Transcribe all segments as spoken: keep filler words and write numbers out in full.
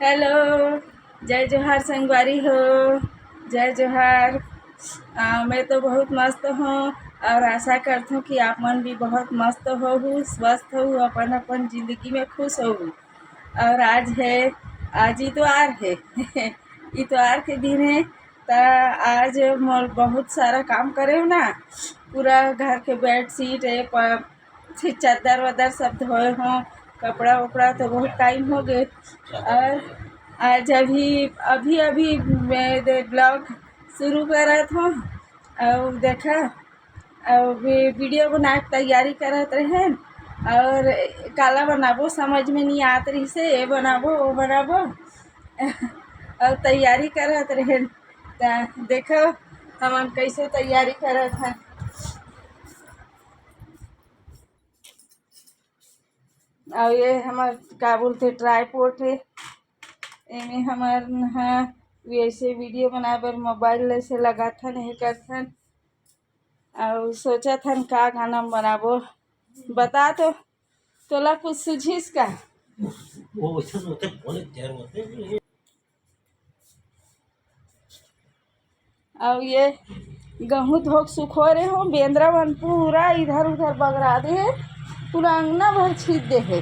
Hello, जय जोहार संगवारी हो, जय जोहार। आ, मैं तो बहुत मस्त हूँ और आशा करता हूँ कि आप मन भी बहुत मस्त हो, स्वस्थ हो, अपन अपन जिंदगी में खुश हो। और आज है, आज इतवार है। इतवार के दिन है, त आज मोर बहुत सारा काम करे हो ना, पूरा घर के बेडशीट है, प- फिर चद्दर वद्दर सब धोए हो, कपड़ा उपड़ा तो बहुत टाइम हो गए। और आज अभी अभी अभी मैं दे ब्लॉग शुरू करत हो। और देखा, और वी- वीडियो बना के तैयारी करत रहेन। और काला बनाबो समझ में नहीं आत रही से, ये बनाबो वो बनाबो। और तैयारी करत रहेन। त देखो हमन कैसे तैयारी करत हैं। और ये हमर का बोलते ट्राईपोर्ट है, एमे हमर ह वैसे वीडियो बनाए बर मोबाइल से लगाथन, ये करथन। और सोचत हन का गाना बनाबो, बता तो, तोला कुछ सुझिस का? वो वैसे होते बोले तैयार होते हैं। और ये गहूँ धोक सुखो रहे हो, बेंदरा मन पूरा इधर उधर बगरा दे हे, पूरा अंगना भर छीत दे हे।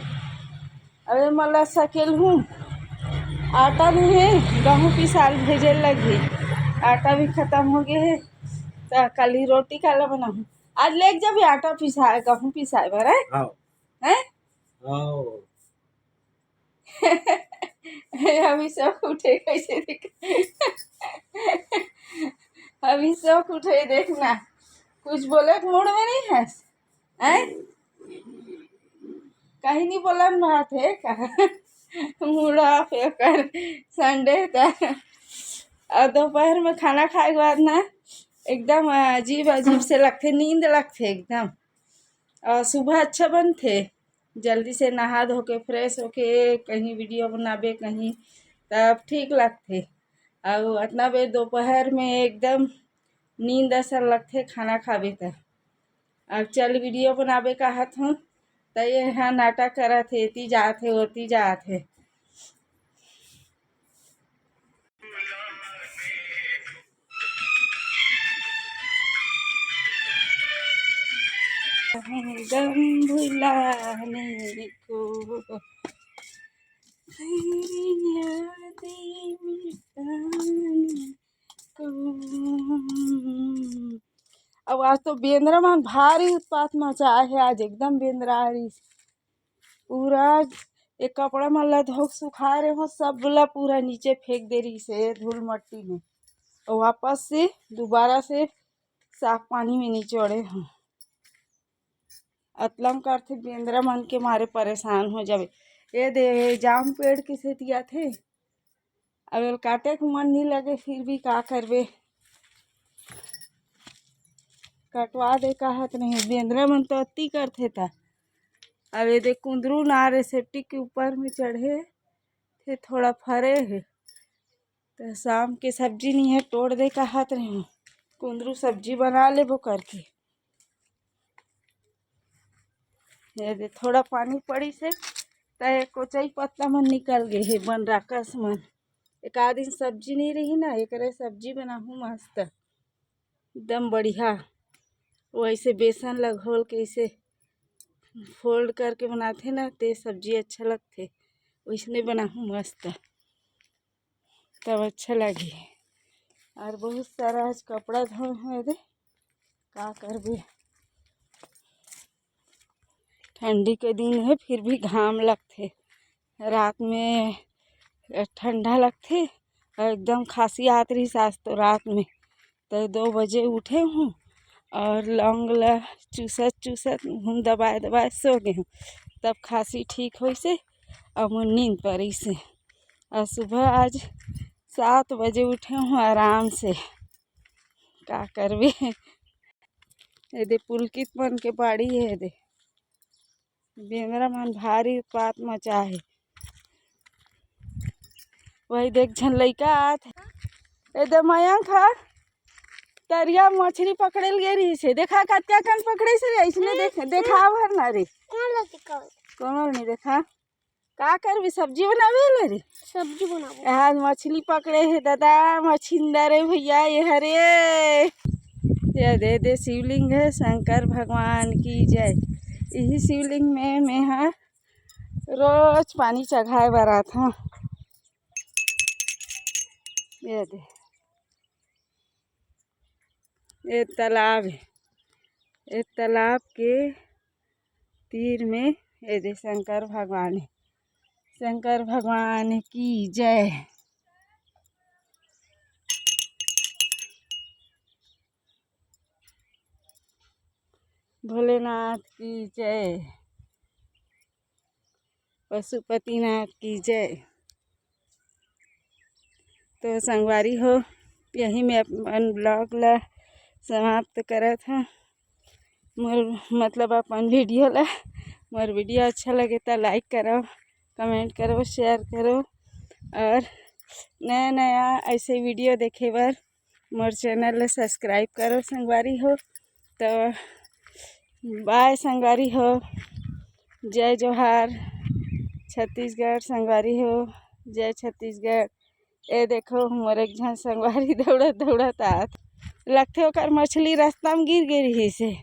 अबे मला सकेल हूँ, आटा नहीं है, गहूँ पिसाल भेजे लगी, आटा भी खत्म हो गए है। तो कल ही रोटी काला बनाऊँ, आज लेके जाबे आटा पिसा, गहूँ पिसाए बर है। हाँ। हैं? हाँ। अभी सब उठे कैसे देख, अभी सब उठे देखना, कुछ बोले के मूड में नहीं है। हैं? कहीं नहीं बोलन बात है का? मूड ऑफ है कर संडे था। और दोपहर में खाना खाए के बाद ना एकदम अजीब अजीब से लगते, नींद लगते एकदम। और सुबह अच्छा बनते, जल्दी से नहा धो के फ्रेश होके कहीं वीडियो बनाबे कहीं, तब ठीक लगते। और इतना बेर दोपहर में एकदम नींद असन लगथे खाना खाबे त। अब चल वीडियो बनाबे कहत हूँ, त ये हा नाटक करत हे, एती जात हे, ओती जात हे। गम भुलाने को तेरी यादें मिटाने को। अब आज तो बेंदरा मन भारी उत्पात मचाए हे, आज एकदम बेंदरा आ रही। पूरा एक कपड़ा मन ला धोक सुखा रहे हो, सब ला पूरा नीचे फेंक दे रही से धूल मट्टी में, और वापस से दोबारा से साफ पानी में निचोड़े हो। अतलम करथे बेंदरा मन के मारे परेशान हो जावे। ये दे जाम पेड़ के सेती आथे, अब एल काटे के मन नहीं लगे, फिर भी का करबे, कटवा दे कहत नहीं। बेंदरा मन तो अति करथे ता। अब ये दे कुंदरू ना रे सेप्टिक के ऊपर में चढ़े थे, थोड़ा फरे है, तो शाम के सब्जी नहीं है, तोड़ दे कहत रहे हूँ, कुंदरू सब्जी बना लेबो करके। ये दे थोड़ा पानी पड़ी से, त ये कोचई पत्ता मन निकल गए हे, बन राकस मन। एक आध दिन सब्जी नहीं रही ना, एकरे सब्जी बनाहूँ मस्त, एकदम बढ़िया। वैसे बेसन ला घोल के ऐसे फोल्ड करके बनाथे ना, ते सब्जी अच्छा लगथे। वैसने बनाहूँ मस्त, तब अच्छा लगी। और बहुत सारा आज कपड़ा धोए हुए दे, का करबे, ठंडी के दिन है, फिर भी घाम लगथे। रात में ठंडा लगथे और एकदम खांसी आत रही आज तो रात में। तो दो बजे उठे हूँ और लौंग ला चूसत चूसत मुँह दबाए दबाए सो गए हूँ, तब खांसी ठीक होइसे और मोर नींद पड़िसे। और सुबह आज सात बजे उठे हूँ आराम से, का करबे। ये दे पुलकित मन के बाड़ी है, ये दे बेंदरा मन भारी उत्पात मचा है। वही देख झन लइका आत है, ये दे मयंक ह तरिया मछली पकड़े ल गे रही से, देखा कत्या कन पकड़े से, ऐसने देख, देखा भर ना रे। कौन लगे कौन? कौन नहीं देखा। का करबे, सब्जी बनाबे ले रे? सब्जी बनाबो। आज मछली पकड़े हे दादा, मछिंदर हे भैया, ये हरे। ये दे दे शिवलिंग हे शंकर भगवान की जय। इही शिवलिंग में मैं हा रोज पानी चघाए बर आथों। ये दे, ये तालाब हे, ये तालाब के तीर में ये दे शंकर भगवान हे। शंकर भगवान की जय। भोलेनाथ की जय। पशुपतिनाथ की जय। तो संगवारी हो, यही में अपन vlog ला समाप्त करत हूँ। मोर मतलब अपन video ला, मोर video अच्छा लगे तो like करो, comment करो, share करो और नया नया ऐसे video देखे बर मोर channel ला subscribe करो संगवारी हो। तो bye संगवारी हो, जय जोहार छत्तीसगढ़ संगवारी हो, जय छत्तीसगढ़। ए देखो मोर एक झन संगवारी दौड़त दौड़त आत, लगथे ओकर मछली रास्ता में गिर गे रिहिस हे।